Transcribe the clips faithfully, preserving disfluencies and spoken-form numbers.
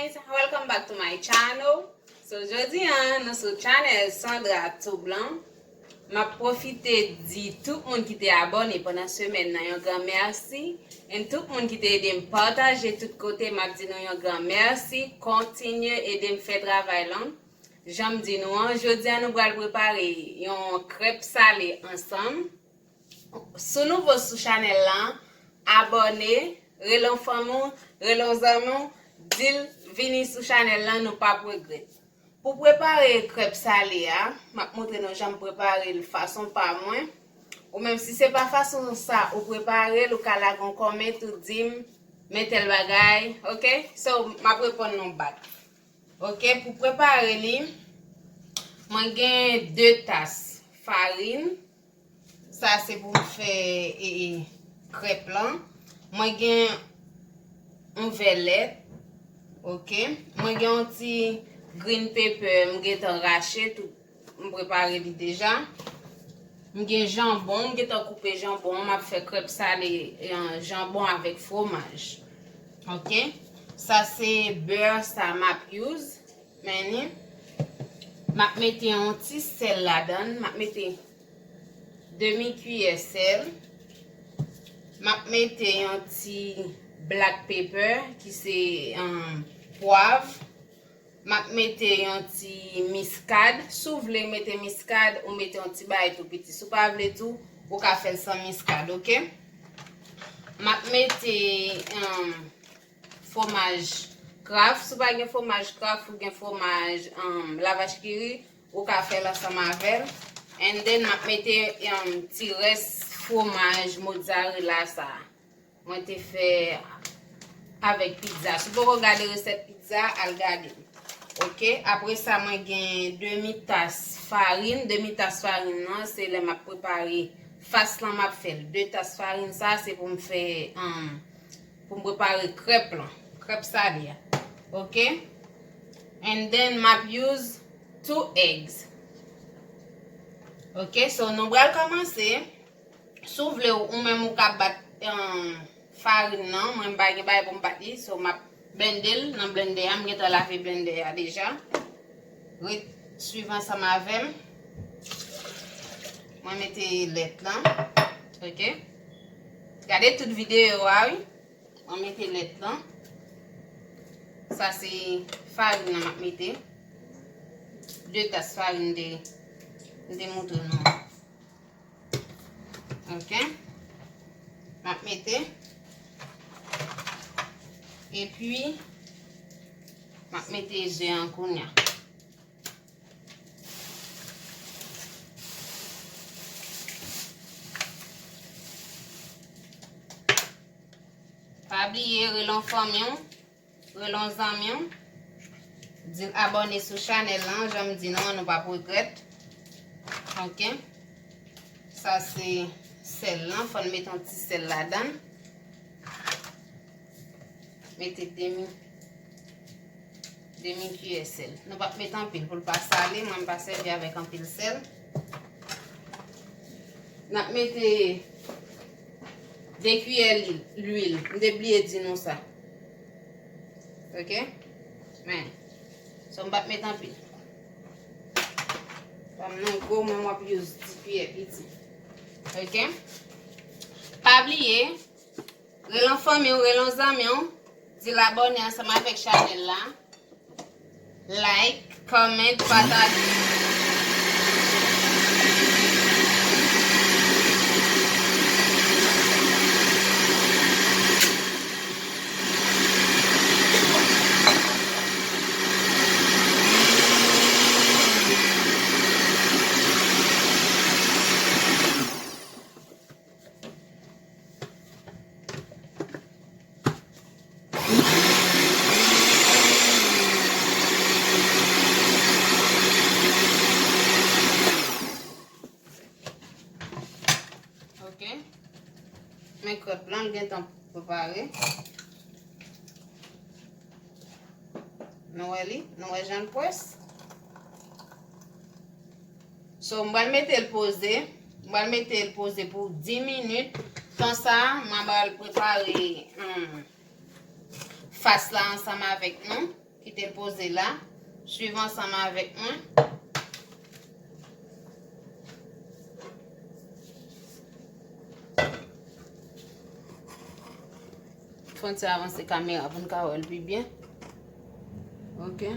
Guys, welcome back to my channel. So, jodi a, nou sou channel Sandra Tube lan. M ap pwofite di tout moun ki te abòne pandan semèn nan yon gran mèsi. And tout moun ki te ede m pataje tout kote, m ap di nou yon gran mèsi. Kontinye ede m fè travay lan. Jan m di nou an, jodi a nou pral prepare yon krèp sale ansanm. Si w nouvo sou chanèl lan, abòne, rele yon fanmi w, rele yon zanmi w, di l vini sou chanèl lan, nou p ap regrèt. Pou prepare krèp sale a, m ap montre nou jan m prepare l fason pa mwen. Ou menm si se pa fason sa ou prepare l, ou ka lage yon kòmant ou di m, men tèl bagay, oke? So, m ap reponn nou back. Oke, pou prepare li, mwen gen de tas farin. Sa se pou m fè, e, e, krèp lan. Mwen gen yon vè lèt. Oke. Mwen gen yon ti green pepper, m gentan rache tou. M prepare li deja. M gen janbon, m gentan koupe janbon an, m ap fè krèp sale, e, janbon avèk fwomaj. Oke. Sa se bè sa m ap use. Men ni. M ap mete yon ti sèl ladan l. M ap mete demi kiyè sèl. M ap mete yon ti black pepper ki se, um, pwav. M ap mete yon ti miskad. Si w vle mete miskad, ou mete yon ti bagay tou piti. Si w pa vle tou, ou ka fè l san miskad, oke? M ap mete, um, fwomaj Kraft. Si w pa gen fwomaj Kraft, ou gen fwomaj, um, lavach kiri, ou ka fè l ansanm avè l. And then, m ap mete, um, ti rès fwomaj mozzarella sa a. Mwen te fè avèk pizza. Si w poko gade resèt pizza, al gade. Oke, apre sa, mwen gen demi tas farin. Demi tas farin nan, se lè m ap prepare fas lan, m ap fè l. De tas farin sa, se pou m fè, um, pou m prepare krèp lan. Krèp sale a. Oke? And then, m ap use two eggs. Oke, so nou pral kòmanse. Si w vle, ou menm ou ka bat, um, farin nan. Mwen m pa gen bagay pou m bat li, so m ap blende l nan blendè a. M gentan lave blendè a deja. Ret swiv ansanm avè m. Mwen mete lèt lan. Oke. Gade tout videyo a, wi. Mwen mete lèt lan. Sa se farin nan m ap mete. De tas farin de, de mouton nou. Oke. M ap mete. Epi, m ap mete ze an kounye a. Pa bliye rele yon fanmi w. Rele yon zanmi w, di l abòne sou chanèl lan, jan m di nou an, nou p ap regrèt. Oke. Sa se sèl lan, fò n mete yon ti sèl ladan l. Mete demi, demi kiyè sèl. Nou p ap mete anpil pou l pa sale, mwen m pa sèvi avèk anpil sèl. N ap mete de kiyè lwil. M te bliye di nou sa. Oke? Men, so m p ap met anpil. Pam nan gwo, mwen m ap use ti kiyè piti. Oke? Pa bliye, rele yon fanmi w, rele yon zanmi w, di l abòne ansanm avèk chanèl la. Like, comment, pataje. Ok. Men krèp lan, l gentan prepare. Nou wè li? Nou wè jan l pwès? So, m pral mete l poze. M pral mete l poze pou dis minit. Tan sa, mwen pral prepare, hmm, fas la ansanm avèk nou. Kite l poze la. Swiv ansanm avèk mwen. Fè yon ti avanse kamera pou n ka wè l pi byen. Ok.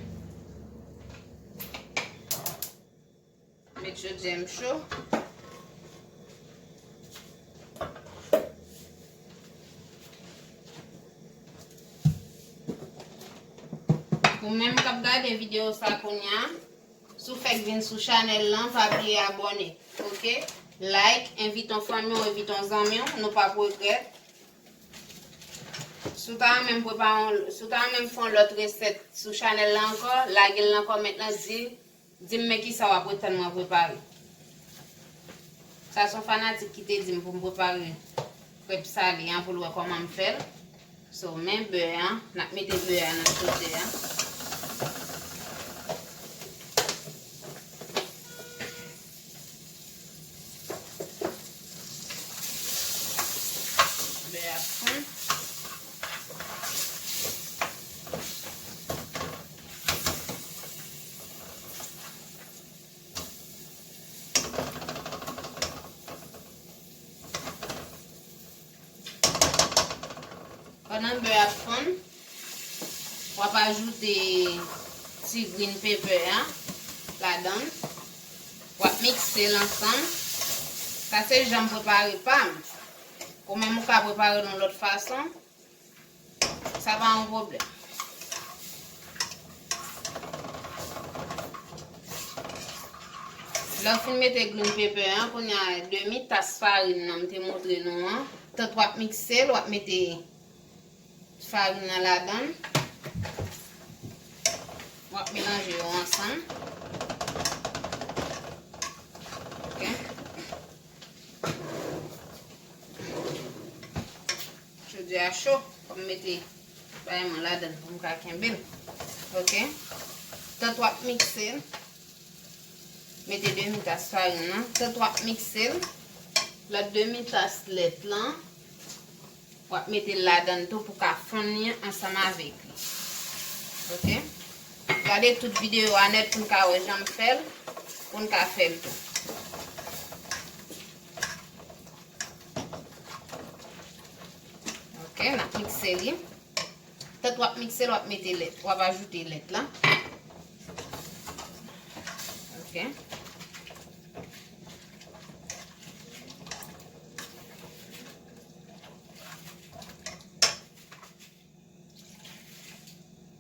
Met chodyè m cho. Ou menm k ap gade videyo sa kounye a, si w fèk vin sou chanèl lan, pa bliye abòne, ok? Like, envite yon fanmi w, envite yon zanmi w, nou p ap regrèt. Si w ta renmen m prepare yon, si w ta renmen m fè yon lòt resèt sou chanèl lan ankò, lage l nan kòmant lan, di, di m men kisa w ap ret tann mwen prepare. Sa se yon fanatik ki te di m pou m prepare krèp sale an pou l wè kòman m fè l. So, men bè a, n ap mete bè a nan chodyè a. Bè a ap fonn. Pandan bè a ap fonn, w ap ajoute ti green pepper a ladan l. W ap mikse l ansanm. Sa se jan m prepare pa m. Ou menm ou ka prepare l yon lòt fason. Sa pa yon pwoblèm. Lè w fin mete green pepper an, kounye a demi tas farin nan m te montre nou an. Tan w ap mikse l, w ap mete farin nan ladan l. W ap melanje yo ansanm. Ok. Chodyè a cho. Fò m mete bagay mwen ladan l pou m ka kenbe l. Ok. Tan w ap mikse l, mete demi tas farin nan. Tan w ap mikse l, lòt demi tas lèt lan, w ap mete l ladan l tou pou ka fonn li ansanm avèk li. Ok. Gade tout videyo a nèt pou n ka wè jan m fè l, pou n ka fè l tou. Ok, n ap mikse li. Tan w ap mikse l, w ap mete lèt. W ap ajoute lèt la. Ok.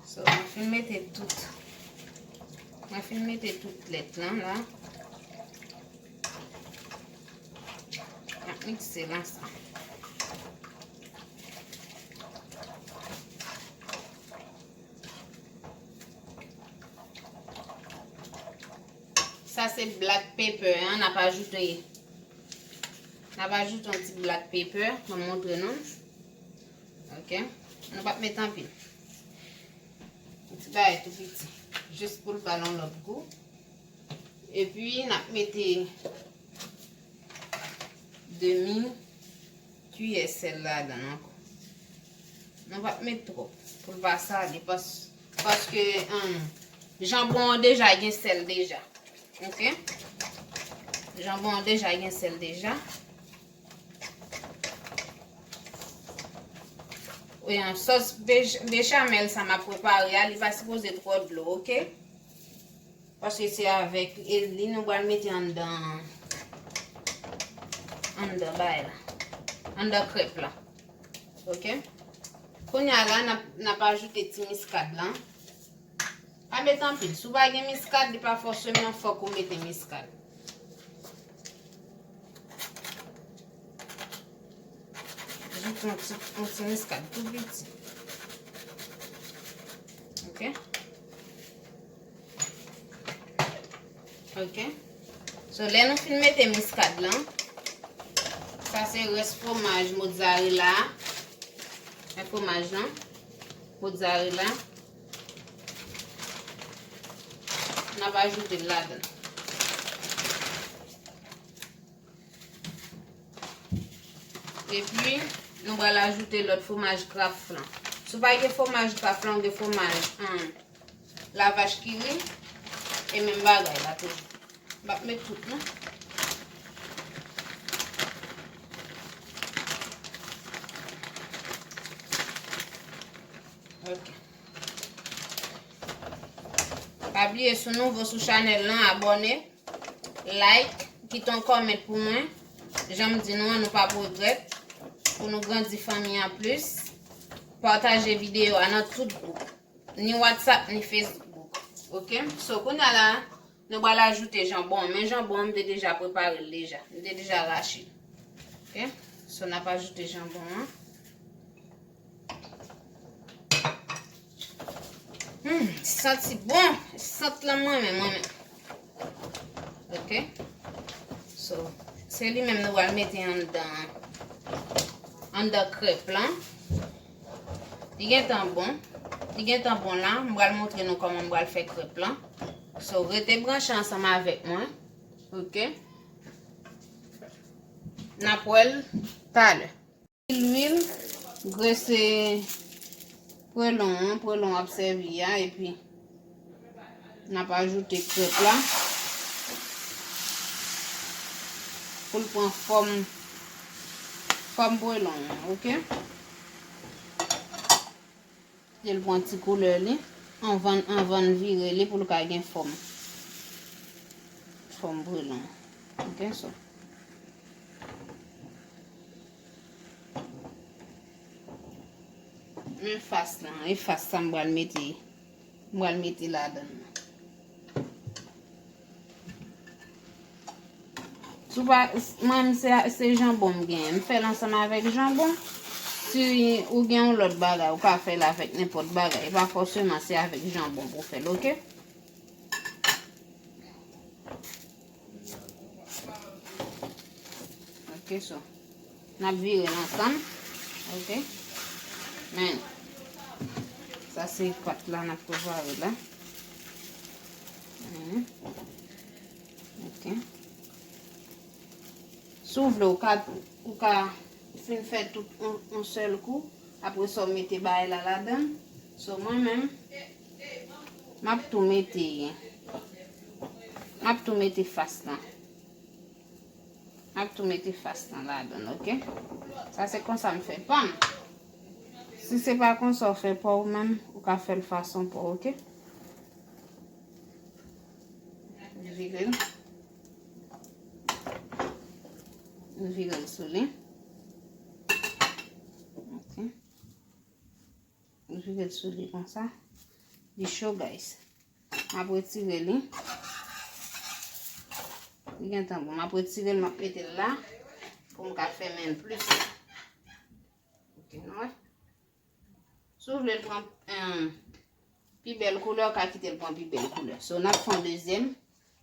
So, mwen fin mete tout. Mwen fin mete tout lèt lan la. M ap mikse l ansanm. Sa se black pepper an, n ap ajoute, n ap ajoute yon ti black pepper, mwen montre nou. Ok. Nou p ap met anpil. Yon ti bagay tou piti. Jis pou l ba l yon lòt gou. Epi, n ap mete demi kiyè sèl ladan l ankò. Nou p ap met twòp pou l pa sale, pas-, paske, um, janbon an deja gen sèl deja. Ok? Janbon an deja gen sèl deja. Wi, an sòs bech-, bechamel sa m ap prepare a, li pa sipoze twò dlo, ok? Paske se avèk li nou pral mete anndan, anndan bay la, anndan krèp la. Ok? Kounye a la, n ap, n ap ajoute ti miskad la. Pa met anpil. Si w pa gen miskad, li pa fòseman fòk ou mete miskad. Jis yon ti, yon ti miskad tou piti. Ok? Ok. So, lè nou fin mete miskad lan, sa se rès fwomaj mozzarella. Men fwomaj lan, mozzarella. N ap ajoute l ladan. Epi, nou pral ajoute lòt fwomaj Kraft lan. Si w pa gen fwomaj Kraft lan, ou gen fwomaj, um, Lavach kiri, e menm bagay la toujou. M ap met tout, non. Ok. Pa bliye, si w nouvo sou chanèl lan, abòne, like, kite yon kòmant pou mwen. Jan m di nou an, nou p ap regrèt. Pou nou grandi fanmi an plis, pataje videyo a nan tout gwoup. Ni WhatsApp, ni Facebook. Ok? So, kounye a la, nou pral ajoute janbon. Men janbon an, m te deja prepare l deja. M te deja rache l. Ok? So, n ap ajoute janbon an. Hmm, santi bon. Sant lan mwen menm, mwen menm. Ok? So, se li menm nou pral mete anndan, anndan krèp lan. Li gentan bon. Li gentan bon la. M pral montre nou kòman m pral fè krèp lan. So, rete branche ansanm avèk mwen. Ok? N ap wè l talè. Lwil, grese pwelon an, pwelon w ap sèvi a, epi n ap ajoute krèp la pou l pran fòm, fòm pwelon an, ok? Kite l pran ti koulè li, anvan, anvan n vire li pou l ka gen fòm, fòm pwelon. Ok, so. Men fas lan, e fas sa m pral mete, m pral mete ladan l. Si w pa, mwen menm se, se janbon m genyen. M fè l ansanm avèk janbon. Si ou gen yon lòt bagay, ou ka fè l avèk nenpòt bagay. E pa fòseman se avèk janbon pou w fè l, ok? Ok, so. N ap vire l ansanm. Ok. Men, sa se pat la n ap prepare la. Mhm. Ok. Si w vle, ou ka, ou ka fin fè tout yon, yon sèl kou. Apre sa, w mete bagay la ladan. So, mwen menm, m ap tou mete, m ap tou mete fas lan. M ap tou mete fas lan ladan, ok? Sa se konsa m fè pa m. Si se pa konsa w fè pa w menm, ou ka fè l fason pa w, ok? Vire l. Vire l sou li. Ok. Vire l sou li konsa. Li cho, guys. M ap retire li. Li gentan bon. M ap retire l, m ap mete l la pou m ka fèmen l plis. Ok, nou wè. Si w vle l pran, em, pi bèl koulè, w ka kite l pran pi bèl koulè. So, n ap fè yon dezyèm.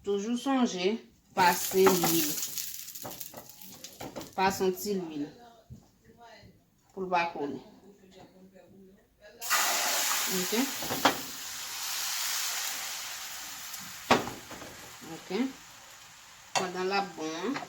Toujou sonje pase lwil. Pase yon ti lwil. Pou l pa kole. Ok. Ok. Pandan l ap bon an.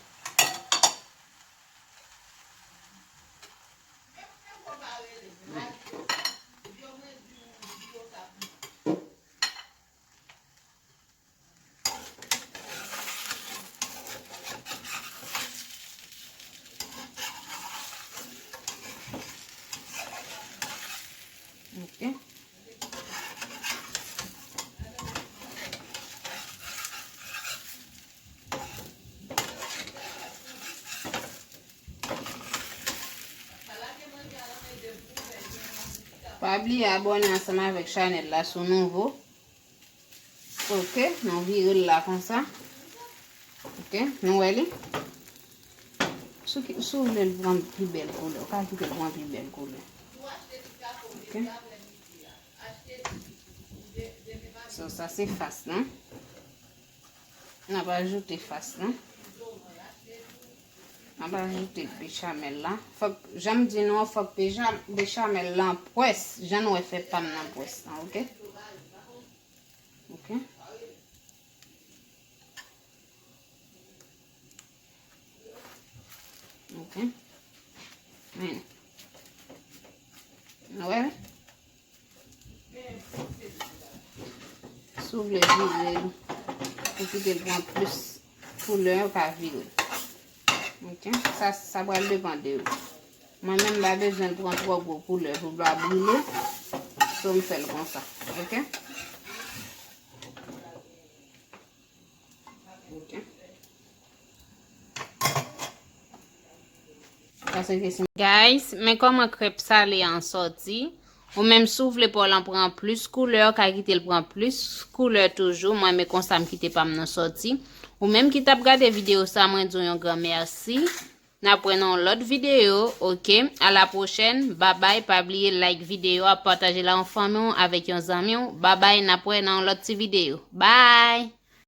Ok. Pa bliye abòne ansanm avèk chanèl la si w nouvo. Ok, nou vire l la konsa. Ok, nou wè li. Si w ki, si w vle l pran pi bèl koulè, ou ka kite l pran pi bèl koulè. Ok. So, sa se fas lan. N ap ajoute fas lan. N ap ajoute bechamèl la. Fòk, jan m di nou an, fòk becha-, bechamèl lan pwès. Jan nou wè fè pa m nan pwès lan, ok? Ok. Ok. Men. Nou wè? Ou vle vire l pou kite l pran plis koulè, ou ka vire. Ok? Sa, sa pral depann de ou. Mwen menm, m pa bezwen l pran twò gwo koulè pou l pa brile. So, m fè l konsa. Ok? Ok. Guys, men kòman krèp sale an sòti. Ou menm, si w vle pa w lan pran plis koulè, w ka kite l pran plis koulè toujou. Mwen, men konsa m kite pa m nan sòti. Ou menm ki t ap gade videyo sa, mwen di w yon gran mèsi. N ap wè nan yon lòt videyo, ok? A la pwochèn, babay, pa bliye like videyo a, pataje l ak yon fanmi w, avèk yon zanmi w. Babay, n ap wè nan yon lòt ti videyo. Bye!